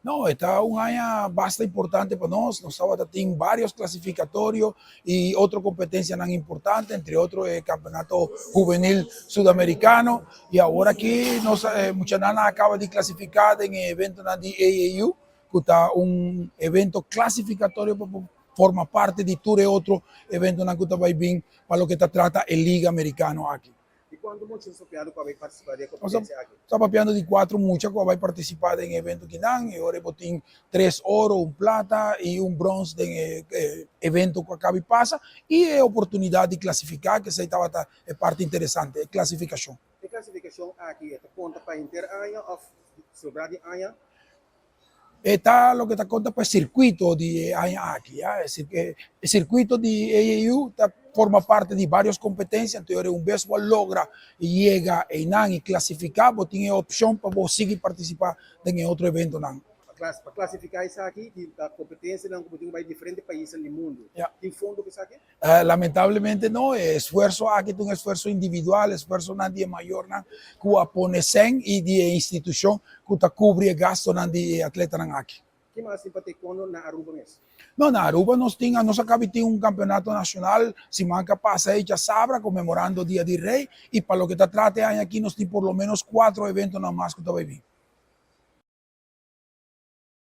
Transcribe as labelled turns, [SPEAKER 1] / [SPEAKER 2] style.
[SPEAKER 1] No, ta un aña basta importante pa nos. Nos tabatin varios clasificatorio y otro competencia importante, entre otro e Campeonato Juvenil Sudamericano. Y awor aki nos muchanan a caba di clasifica den e evento di AAU, cu ta un evento clasificatorio pa forma parti di tur otro evento cu ta bay bin pa loke ta trata e Liga Americano aki.
[SPEAKER 2] Y cuanto mucha ta papiando cu ta bay participa den e competencia aki?
[SPEAKER 1] Ta papiando di cuatro mucha cu ta bay participa den e evento akinan, y awor tin tres oro, un plata y un brons den evento cu a caba di pasa, y e oportunidad di clasifica, cu esey tabata e parti interesante, e clasificacion.
[SPEAKER 2] E clasificacion aki ta conta pa henter aña of sobra di aña?
[SPEAKER 1] Ta loke ta conta pa e circuito di aña aki. Ya? E circuito di AAU ta forma parti di varios competencia, anto un bes bo logra yega einan y clasifica, bo tin e opcion pa sigui participa den otro eventonan.
[SPEAKER 2] Pa clasifica esaki, e competencianan cu tin diferente pais na mundo. Tin fondo pa esaki?
[SPEAKER 1] Lamentablemente no, esfuerso aki ta un esfuerso individual, esfuerso nan di mayornan cu a pone cen y di institucion cu ta cubri e gastonan di atletanan aki.
[SPEAKER 2] Kico mas pa taekwondo na Aruba mes?
[SPEAKER 1] No, na Aruba nos a caba di tin un campeonato nacional siman cu a pasa diasabra, conmemorando Dia di Rey, y pa loke ta trata aki nos tin por lo menos cuatro eventonan mas cu ta bin.